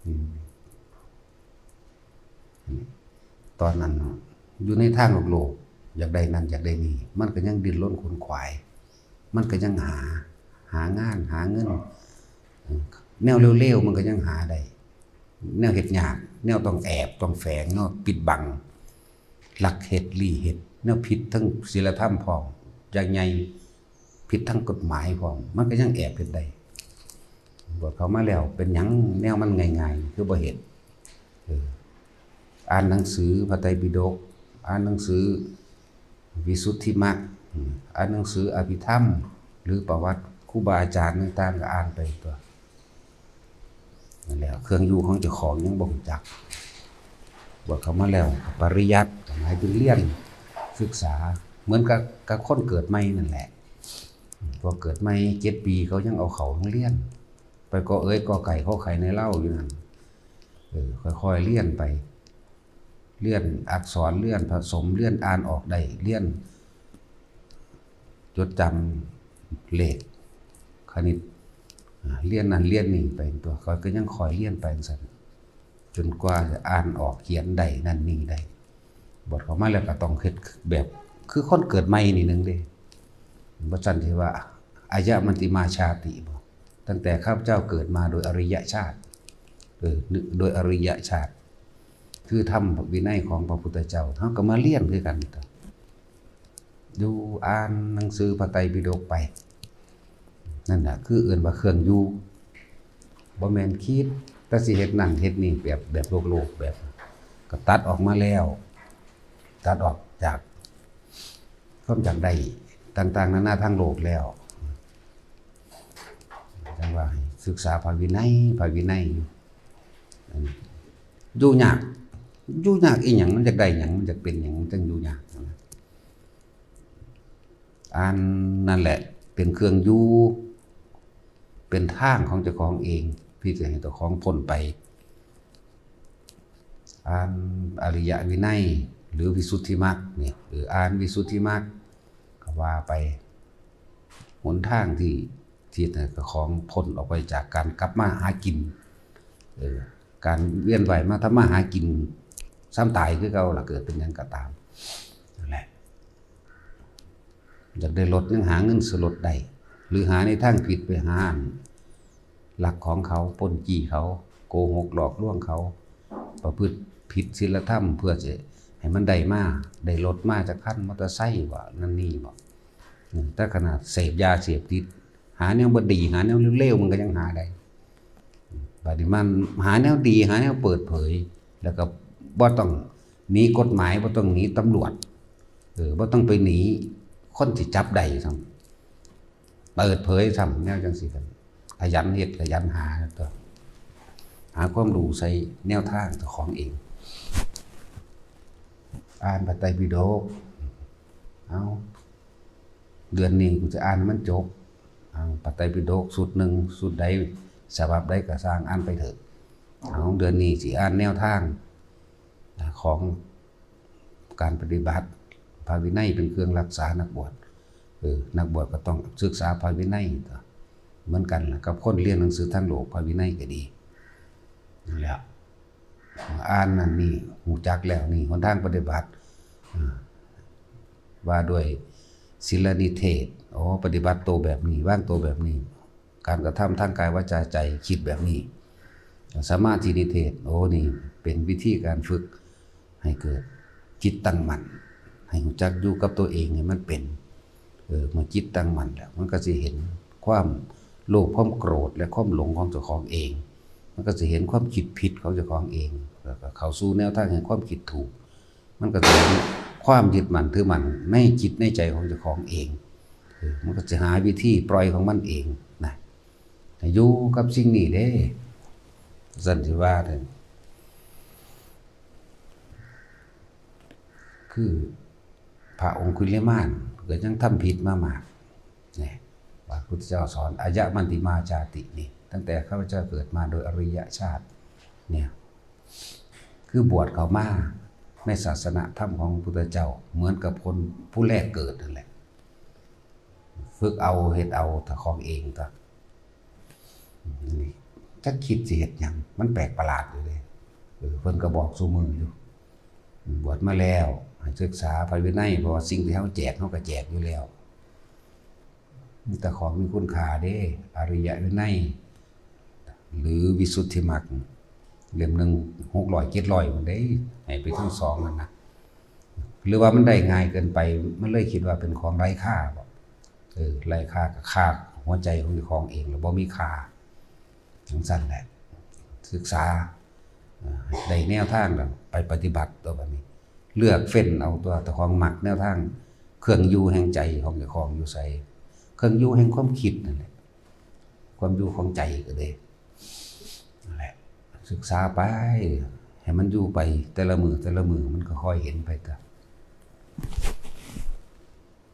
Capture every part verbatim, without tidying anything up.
อืม ตอนนั้นอยู่ในทางโลกๆ อยากได้นั่นอยากได้นี่ มันก็ยังดิ้นรนขวนขวาย มันก็ยังหา หางาน หาเงิน แนวเร็วๆ มันก็ยังหาได้ แนวเฮ็ดยาก แนวต้องแอบ ต้องแฝง แนวปิดบัง ลักเฮ็ด ลี้เฮ็ด แนวผิดทั้งศีลธรรมพร้อม อย่างใหญ่ ผิดทั้งกฎหมายพร้อม มันก็ยังแอบเฮ็ดได้ บวชเข้ามาแล้วเป็นหยังแนวมันง่ายๆ คือบ่เฮ็ด เออ อ่านหนังสือพระไตรปิฎก อ่านหนังสือวิสุทธิมรรค อืม อ่านหนังสืออภิธรรม หรือประวัติครูบาอาจารย์ต่างๆ ก็อ่านไปตั๊ว นั่นแหละ เครื่องอยู่ของเจ้าของยังบ่รู้จัก บวชเข้ามาแล้วก็ปริยัติ ก็หมายถึงเรียนศึกษา เหมือนกับ กับคนเกิดใหม่นั่นแหละ พอเกิดใหม่เจ็ดปี เขายังเอาเข้าโรงเรียน ไปกอเอ๋ยกอไก่ขอไข่ในเล่าอยู่นั่น เออ ค่อยๆ เรียนไป เรียนอักษร เรียนผสม เรียนอ่านออกได้ เรียนจดจำเลขคณิต อ่า เรียนนั่นเรียนนี่ไปตั๊ว ข้อยก็ยังค่อยเรียนไปจั่งซั้น จนกว่าจะอ่านออกเขียนได้นั่นนี่ได้ บวชเข้ามาแล้วก็ต้องเฮ็ดแบบคือคนเกิดใหม่นี่หนึ่งเด้ บ่ซั้นสิว่า อายะมันติมาชาติบ่ ตั้งแต่ข้าพเจ้าเกิดมาโดยอริยชาติ เออ โดยอริยชาติ คือธรรมวินัยของพระพุทธเจ้า เฮาก็มาเรียนคือกันตั๊ว ดูอ่านหนังสือพระไตรปิฎกไป นั่นน่ะ คือเอิ้นว่าเครื่องอยู่ บ่แม่นคิดแต่สิเฮ็ดนั่นเฮ็ดนี่แบบ แบบโลกๆ แบบ ก็ตัดออกมาแล้ว ตัดออกจากความอยากได้ต่างๆ นานาทางโลกแล้ว จั่งว่าให้ศึกษาพระวินัย พระวินัย อยู่ยาก อยู่ยากอีหยัง มันอยากได้หยัง มันอยากเป็นหยัง มันจั่งอยู่ยากนะ อันนั่นแหละเป็นเครื่องอยู่ เป็นทางของเจ้าของเอง ที่จะให้เจ้าของพ้นไป อ่านอริยวินัย หรือวิสุทธิมรรคนี่ หรืออ่านวิสุทธิมรรค ก็ว่าไป หนทางที่ ที่จะให้เจ้าของพ้นออกไปจากการกลับมาหากิน เออ การเวียนว่ายมาทำมาหากิน ซ้ำตายคือเก่าล่ะ เกิดเป็นหยังก็ตาม นั่นแหละ อยากได้รถยังหาเงินซื้อรถได้ หรือหาในทางผิดไปหาอันลักของเขา ปล้นจี้เขา โกหกหลอกลวงเขา ประพฤติผิดศีลธรรมเพื่อจะให้มันได้มา ได้รถมาจักคัน มอเตอร์ไซค์บ่ นั่นนี่บ่ อืม แต่ขนาดเสพยาเสพติด หาแนวบ่ดี หาแนวเลวๆ มันก็ยังหาได้ บัดนี้มันหาแนวดี หาแนวเปิดเผย แล้วก็บ่ต้องหนีกฎหมาย บ่ต้องหนีตำรวจ เออ บ่ต้องไปหนีคนที่จับได้ซ้ำ เปิดเผยซ้ำ แนวจั่งซี้กัน ขยันเฮ็ด ขยันหาตั๊ว หาความรู้ใส่แนวทางเจ้าของเอง อ่านพระไตรปิฎก เอา เดือนนี้กูจะอ่านให้มันจบ เอาพระไตรปิฎกชุดหนึ่ง ชุดใด ฉบับใดก็ซ่าง อ่านไปเถอะ เอา เดือนนี้สิอ่านแนวทางของการปฏิบัติ พระวินัยเป็นเครื่องรักษานักบวช เออ นักบวชก็ต้องศึกษาพระวินัยตั๊ว เหมือนกันล่ะ กับคนเรียนหนังสือทางโลก พระวินัยก็ดี นั่นแหละ อ่านนั่นนี่ รู้จักแล้วนี่ หนทางปฏิบัติ อ่า ว่าด้วยศีลนิเทศ อ๋อ ปฏิบัติตัวแบบนี้ วางตัวแบบนี้ การกระทำทางกายวาจาใจ คิดแบบนี้ สมาธินิเทศ โอ้ นี่เป็นวิธีการฝึกให้เกิดจิตตั้งมั่น ให้รู้จักอยู่กับตัวเองให้มันเป็น เออ เมื่อจิตตั้งมั่นแล้ว มันก็สิเห็นความโลภ ความโกรธ และความหลงของเจ้าของเอง มันก็สิเห็นความคิดผิดของเจ้าของเอง แล้วก็เข้าสู่แนวทางแห่งความคิดถูก มันก็สิเห็นความยึดมั่นถือมั่นในจิตในใจของเจ้าของเอง เออ มันก็สิหาวิธีปล่อยของมันเองนะ ให้อยู่กับสิ่งนี้เด้ ซั่นสิว่าเด้อ คือพระองคุลิมานก็ยังทำผิดมามาก นี่ พระพุทธเจ้าสอน อายะมันติมาชาตินี่ ตั้งแต่ข้าพเจ้าเกิดมาโดยอริยชาติ เนี่ย คือบวชเข้ามาในศาสนธรรมของพระพุทธเจ้า เหมือนกับคนผู้แรกเกิดนั่นแหละ ฝึกเอา เฮ็ดเอา แต่ของเองตั๊ว นี่ จักคิดสิเฮ็ดหยัง มันแปลกประหลาดอยู่เด้ เออ เพิ่นก็บอกซุมื้ออยู่ บวชมาแล้วให้ศึกษาพระวินัย เพราะว่าสิ่งที่เฮาแจก เฮาก็แจกอยู่แล้ว มีแต่ของมีคุณค่าเด้ อริยวินัย หรือวิสุทธิมรรค เล่มหนึ่ง หกร้อย เจ็ดร้อย พุ้นเด้ ให้ไปทั้งสองนั่นนะ หรือว่ามันได้ง่ายเกินไป มันเลยคิดว่าเป็นของไร้ค่าบ่ เออ ไร้ค่าก็ฆ่าหัวใจของเจ้าของเอง แล้วบ่มีค่า จั่งซั้นแหละ ศึกษา เอ่อ ได้แนวทางแล้วไปปฏิบัติตัวบัดนี้ เลือกเฟ้นเอาตัวเจ้าของมักแนวทาง เครื่องอยู่แห่งใจของเจ้าของอยู่ไส เครื่องอยู่แห่งความคิดนั่นแหละ ความอยู่ของใจก็เด้ นั่นแหละ ศึกษาไป ให้มันอยู่ไป แต่ละมื้อแต่ละมื้อ มันก็ค่อยเห็นไปก็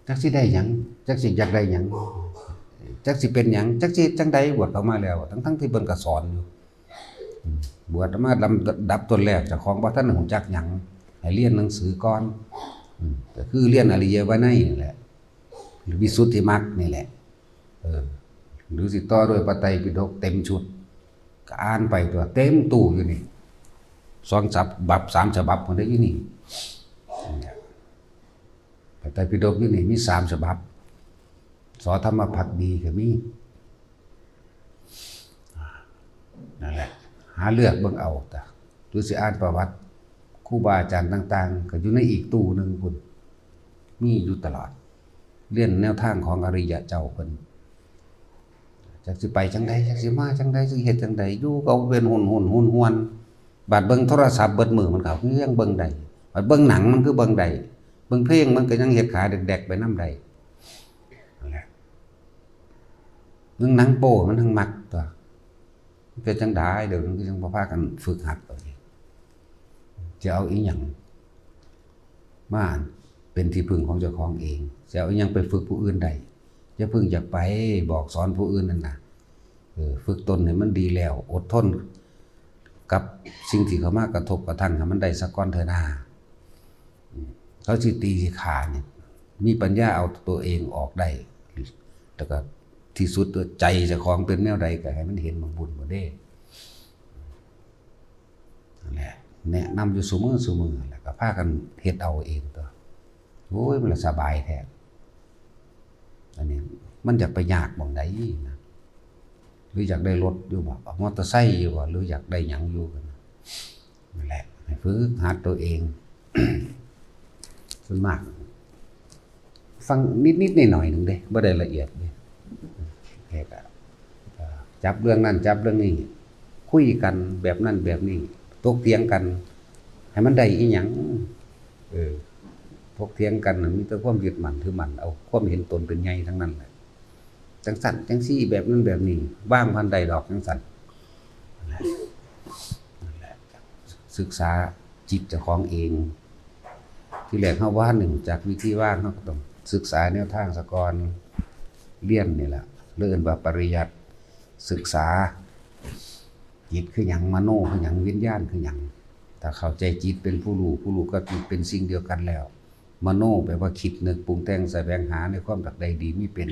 จักสิได้หยัง จักสิอยากได้หยัง จักสิเป็นหยัง จักสิเฮ็ดจั่งใด บวชเข้ามาแล้ว ทั้งๆที่เพิ่นก็สอนอยู่ อืม บวชมาลำดับต้นแล้ว เจ้าของบ่ทันรู้จักหยัง ให้เรียนหนังสือก่อน อืม ก็คือเรียนอริยวินัยนั่นแหละ หรือวิสุทธิมรรคนี่แหละ เออ หรือสิต่อด้วยพระไตรปิฎกเต็มชุด ก็อ่านไปตัว เต็มตู้อยู่นี่ สองฉบับ สามฉบับพุ้นเด้อยู่นี่ พระไตรปิฎกอยู่นี่มีสามฉบับ สอธรรมภักดีก็มี นั่นแหละ หาเลือกเบิ่งเอา แต่หรือสิอ่านประวัติครูบาอาจารย์ต่างๆ ก็อยู่ในอีกตู้หนึ่งพุ้น มีอยู่ตลอด เรียนแนวทางของอริยะเจ้าเพิ่น จักสิไปจั่งใด จักสิมาจั่งใด สิเฮ็ดจั่งใด อยู่ก็เป็นหุ่นๆ หวนๆ บัดเบิ่งโทรศัพท์เบิดมื้อ มันก็ยังเบิ่งได้ บัดเบิ่งหนังมันคือเบิ่งได้ เบิ่งเพลงมันก็ยังเฮ็ดขาแดกๆ ไปนำได้ นั่นแหละ เบิ่งหนังโป๊มันทั้งมักตัว มันเป็นจั่งใด เดี๋ยวนี้ก็ยังบ่พากันฝึกหัดเอาเอง จะเอาอีหยังมาเป็นที่พึ่งของเจ้าของเอง จะเอาอีหยังไปฝึกผู้อื่นได้ อย่าเพิ่งอยากไปบอกสอนผู้อื่นนั่นน่ะ เออ ฝึกตนให้มันดีแล้ว อดทนกับสิ่งที่เข้ามากระทบกระทั่งให้มันได้สักก่อนเถอะนา อืม เขาสิตีสิขาเนี่ย มีปัญญาเอาตัวเองออกได้ แล้วก็ที่สุดใจเจ้าของเป็นแนวใดก็ให้มันเห็นบางบุญบ่เด้ นั่นแหละ แนะนำอยู่ซุมื้อซุมื้อ แล้วก็พากันเฮ็ดเอาเองตัว โอ้ย มันละสบายแท้ อันนี้มันอยากไปยากหม่องใดนะ หรืออยากได้รถอยู่บ่ เอามอเตอร์ไซค์อยู่บ่ หรืออยากได้หยังอยู่กันนะ นั่นแหละ ให้ฝึกหัดตัวเอง ส่วนมาก ฟังนิดๆ หน่อยๆ หนึ่งเด้ บ่ได้ละเอียดเด้ แค่ก็ เอ่อ จับเรื่องนั้น จับเรื่องนี้ คุยกันแบบนั้นแบบนี้ ถกเถียงกัน ให้มันได้อีหยัง เออ ถกเถียงกันน่ะ มีแต่ความยึดมั่นถือมั่น เอาความเห็นตนเป็นใหญ่ทั้งนั้นแหละ จั่งซั้นจั่งซี้ แบบนั้นแบบนี้ วางพันใดดอกจั่งซั้น นั่นแหละ ศึกษาจิตเจ้าของเอง ที่แรกเฮาบ่ทันได้รู้จักวิธีวาง เฮาก็ต้องศึกษาแนวทางซะก่อน เรียนนี่แหละ เรียกว่าปริยัติ ศึกษา จิตคือหยัง มโนคือหยัง วิญญาณคือหยัง ถ้าเข้าใจจิตเป็นผู้รู้ ผู้รู้กับจิตเป็นสิ่งเดียวกันแล้ว มโนแปลว่าคิดนึกปรุงแต่งแสวงหาในความอยากได้ดีมีเป็น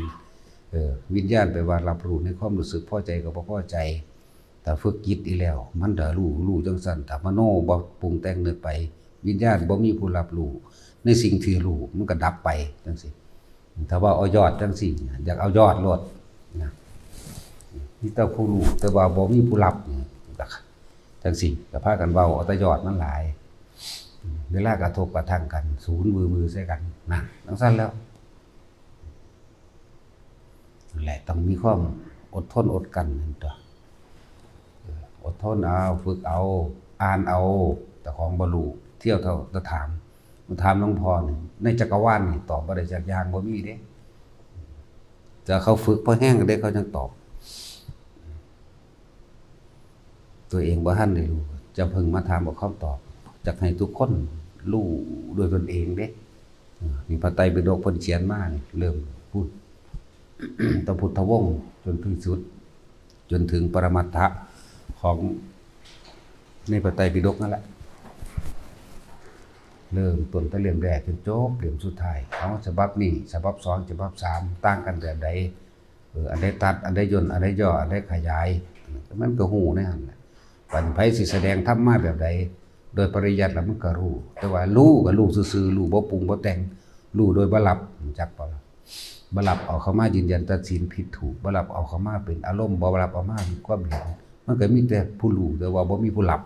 เออ วิญญาณแปลว่ารับรู้ในความรู้สึกพอใจกับบ่พอใจ ถ้าฝึกจิตอีกแล้ว มันจะรู้ รู้จั่งซั้น ถ้ามโนบ่ปรุงแต่งนึกไป วิญญาณบ่มีผู้รับรู้ในสิ่งที่รู้ มันก็ดับไปจั่งซี้ ถ้าว่าเอายอดจั่งซี้ อยากเอายอดโลดนะ มีแต่ผู้รู้ แต่ว่าบ่มีผู้รับนี่ จั่งซี้ ก็พากันเว้าเอาแต่ยอดมันหลาย เวลากระทบกระทั่งกัน สูนวือมือใส่กัน นะ จั่งซั้นแล้ว นั่นแหละ ต้องมีความอดทนอดกลั้นนั่นตัว เออ อดทนเอา ฝึกเอา อ่านเอา แต่ของบ่รู้ เที่ยวเท่าแต่ถาม มาถามหลวงพ่อนี่ ในจักรวาลนี่ตอบบ่ได้จักอย่าง บ่มีเด้ แต่เขาฝึกพอแฮงเด้ เขาจั่งตอบ ตัวเองบ่ทันได้รู้ จะเพิ่งมาถามเอาคำตอบ จักให้ทุกคนรู้ด้วยตนเองเด้ เออ นี่พระไตรปิฎกเพิ่นเขียนมานี่ เริ่มพุทธ ตพุทธวงศ์จนถึงสุด จนถึงปรมัตถะของในพระไตรปิฎกนั่นแหละ เริ่มต้นแต่เล่มแรกจนจบเล่มสุดท้าย เอาฉบับนี้ ฉบับสอง ฉบับสาม ต่างกันแบบใด เออ อันใดตัด อันใดย่น อันใดย่อ อันใดขยาย มันก็ฮู้ในหั่นแหละ บัดนี้ไผสิแสดงธรรมมาแบบใด โดยปริยัติแล้วมันก็ฮู้ แต่ว่าฮู้ก็ฮู้ซื่อๆ ฮู้บ่ปรุงบ่แต่ง ฮู้โดยบ่หลับ รู้จักบ่ล่ะ บ่หลับเอาเข้ามายืนยันตัดสินผิดถูก บ่หลับเอาเข้ามาเป็นอารมณ์ บ่หลับเอามามีความเห็น มันก็มีแต่ผู้ฮู้ แต่ว่าบ่มีผู้หลับ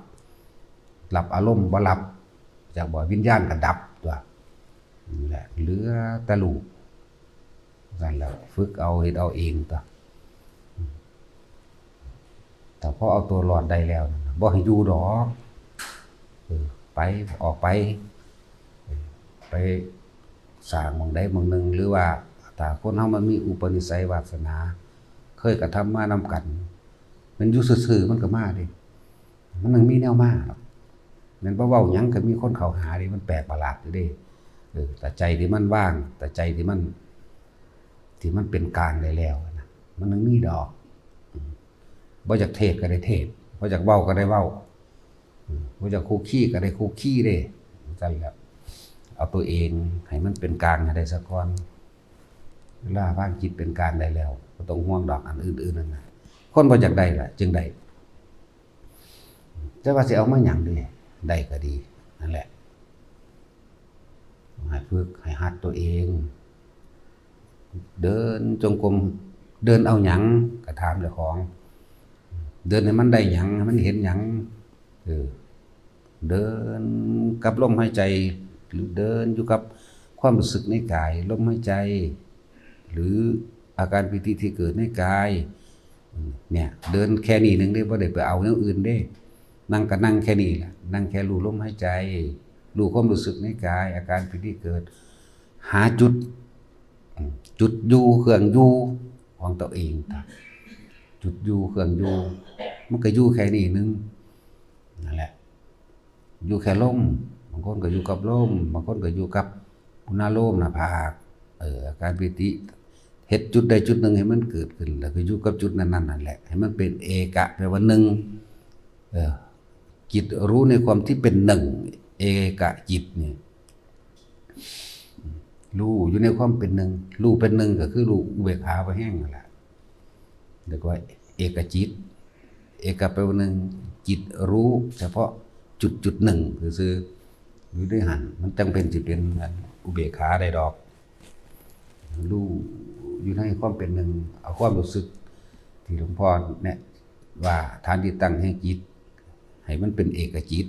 หลับอารมณ์บ่หลับ จักบ่ วิญญาณก็ดับตั๊ว นี่แหละ เหลือแต่ฮู้ นั่นแหละ ฝึกเอา เฮ็ดเอาเองตั๊ว แต่พอเอาตัวรอดได้แล้วนั่นน่ะ บ่ให้อยู่ดอก เออ ไป ออกไป เออ ไปสร้างหม่องใดหม่องหนึ่ง หรือว่าถ้าคนเฮามันมีอุปนิสัยวาสนา เคยกระทำมานำกัน มันอยู่ซื่อๆ มันก็มาเด้ มันต้องมีแนวมาหรอก แม่นบ่เว้าหยังก็มีคนเข้าหาเด้ มันแปลกประหลาดอยู่เด้ เออ แต่ใจที่มันว่าง แต่ใจที่มัน ที่มันเป็นกลางได้แล้วนะ มันต้องมีดอก อืม บ่อยากเทศน์ก็ได้เทศน์ บ่อยากเว้าก็ได้เว้า อืม บ่อยากคุกคีก็ได้คุกคีเด้ จั่งซั้นแหละ เอาตัวเองให้มันเป็นกลางให้ได้ซะก่อน เวลาวางจิตเป็นกลางได้แล้ว บ่ต้องห่วงดอกอันอื่นๆ นั่นน่ะ คนบ่อยากได้ล่ะ จึงได้ แต่ว่าสิเอามาหยังเด้ ได้ก็ดี นั่นแหละ ให้ฝึก ให้หัดตัวเอง เดินจงกรม เดินเอาหยัง ก็ถามเจ้าของ เดินให้มันได้หยัง ให้มันเห็นหยัง เออ เดินกับลมหายใจ หรือเดินอยู่กับความรู้สึกในกาย ลมหายใจ หรืออาการปีติที่เกิดในกาย เนี่ย เดินแค่นี้หนึ่งเด้ บ่ได้ไปเอาแนวอื่นเด้ นั่งก็นั่งแค่นี้แหละ นั่งแค่รู้ลมหายใจ รู้ความรู้สึกในกาย อาการปีติเกิด หาจุด จุดอยู่ เครื่องอยู่ของตัวเอง จุดอยู่ เครื่องอยู่ มันก็อยู่แค่นี้หนึ่ง นั่นแหละ อยู่แค่ลม บางคนก็อยู่กับลม บางคนก็อยู่กับอุณาโลมหน้าผาก เออ อาการปีติ เฮ็ดจุดใดจุดหนึ่งให้มันเกิดขึ้น แล้วก็อยู่กับจุดนั้นๆ นั่นแหละ ให้มันเป็นเอกะ แปลว่าหนึ่ง เออ จิตรู้ในความที่เป็นหนึ่ง เอกะจิตเนี่ย รู้อยู่ในความเป็นหนึ่ง รู้เป็นหนึ่งก็คือรู้อุเบกขาบ่แห้งนั่นแหละ เรียกว่าเอกจิต เอกะแปลว่าหนึ่ง จิตรู้เฉพาะจุดจุดหนึ่งซื่อๆ อยู่ในหั่น มันจั่งเป็นสิเป็นอันอุเบกขาได้ดอก รู้อยู่ในความเป็นหนึ่ง เอาความรู้สึกที่หลวงพ่อแนะว่าฐานที่ตั้งแห่งจิต ให้มันเป็นเอกจิต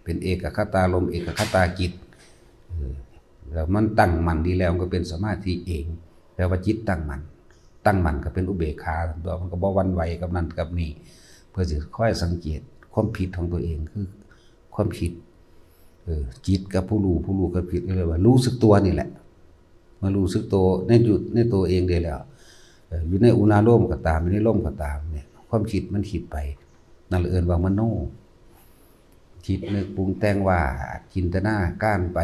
เป็นเอกคตารมณ์ เอกคตาจิต เออ แล้วมันตั้งมั่นดีแล้ว มันก็เป็นสมาธิเอง แปลว่าจิตตั้งมั่น ตั้งมั่นก็เป็นอุเบกขา ตัวมันก็บ่หวั่นไหวกับนั่นกับนี่ เพื่อสิคอยสังเกตความผิดของตัวเอง คือความผิด เออ จิตกับผู้รู้ ผู้รู้กับจิต เรียกว่ารู้สึกตัวนี่แหละ มารู้สึกตัวในจุด ในตัวเองได้แล้ว เออ อยู่ในอุณาโลมก็ตาม อยู่ในลมก็ตามเนี่ย ความคิดมันคิดไป นั่นเอิ้นว่ามโน คิดนึกปรุงแต่ง วาดจินตนาการไป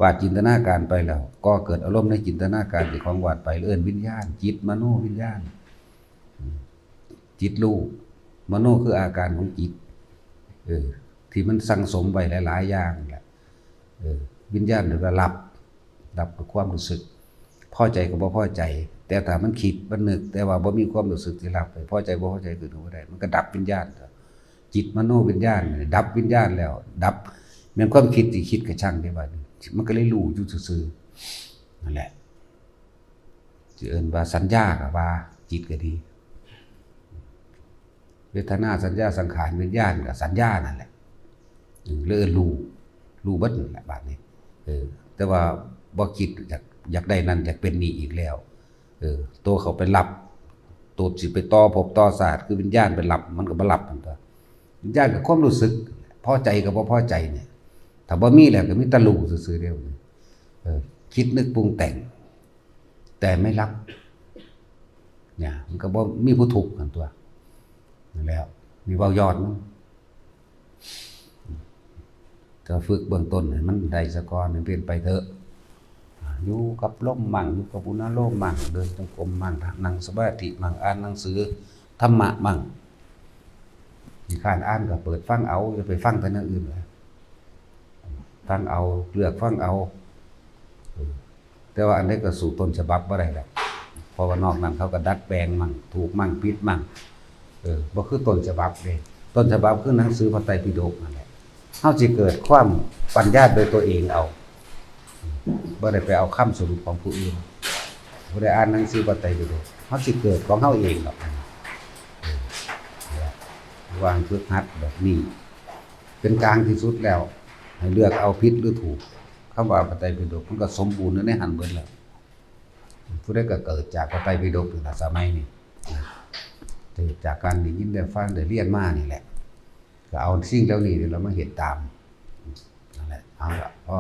วาดจินตนาการไปแล้ว ก็เกิดอารมณ์ในจินตนาการที่ของวาดไป เอิ้นวิญญาณ จิตมโนวิญญาณ อืม จิตรู้ มโนคืออาการของจิต เออ ที่มันสั่งสมไว้หลายๆ อย่างแหละ เออ วิญญาณเรียกว่ารับ รับกับความรู้สึก พอใจกับบ่พอใจ แต่ถ้ามันคิด มันนึก แต่ว่าบ่มีความรู้สึกที่รับ พอใจบ่พอใจเกิดขึ้นบ่ได้ มันก็ดับวิญญาณ จิตมโนวิญญาณเนี่ยดับวิญญาณแล้ว ดับ แม่นความคิดที่คิดก็ช่างได้บัดนี้ มันก็เลยรู้อยู่ซื่อๆ นั่นแหละ สิเอิ้นว่าสัญญาก็ว่า จิตก็ดี เวทนา สัญญา สังขาร วิญญาณ ก็สัญญานั่นแหละ เออ หรือเอิ้นรู้ รู้เบิดนั่นแหละบัดนี้ เออ แต่ว่าบ่คิดอยาก อยากได้นั่น อยากเป็นนี่อีกแล้ว เออ ตัวเข้าไปรับ ตัวสิไปต่อภพต่อชาติ คือวิญญาณไปรับ มันก็บ่รับนั่นตั๊ว วิญญาณก็ความรู้สึก พอใจกับบ่พอใจเนี่ย ถ้าบ่มีแล้วก็มีแต่รู้ซื่อๆ เด้อ เออ คิดนึกปรุงแต่ง แต่ไม่รับ เนี่ย มันก็บ่มีผู้ทุกข์นั่นตั๊ว นั่นแหละ นี่เว้ายอดมัน ก็ฝึกเบื้องต้นให้มันได้ซะก่อน ให้เป็นไปเถอะ อยู่กับลมมั่ง อยู่กับอุณาโลมมั่ง เดินจงกรมมั่ง นั่งสมาธิมั่ง อ่านหนังสือธรรมะมั่ง ขี้คร้านอ่านก็เปิดฟังเอา อย่าไปฟังแต่แนวอื่นเลย ฟังเอา เลือกฟังเอา เออ แต่ว่าอันใดก็สู้ต้นฉบับบ่ได้ดอก เพราะว่านอกนั้นเขาก็ดัดแปลงมั่ง ถูกมั่ง ผิดมั่ง เออ บ่คือต้นฉบับเด้ ต้นฉบับคือหนังสือพระไตรปิฎกนั่นแหละ เฮาสิเกิดความปัญญาโดยตัวเองเอา บ่ได้ไปเอาคำสรุปของผู้อื่น บ่ได้อ่านหนังสือพระไตรปิฎก เฮาสิเกิดของเฮาเองดอก เออ วางฝึกหัดแบบนี้ เป็นกลางที่สุดแล้ว ให้เลือกเอาผิดหรือถูก คำว่าพระไตรปิฎกมันก็สมบูรณ์อยู่ในหั้นเบิดแล้ว ผู้ใดก็เกิดจากพระไตรปิฎกนี่ล่ะ สมัยนี้ เกิดจากการได้ยินได้ฟังได้เรียนมานี่แหละ ก็เอาสิ่งเหล่านี้นี่ล่ะมาเฮ็ดตาม นั่นแหละ เอาละ พอ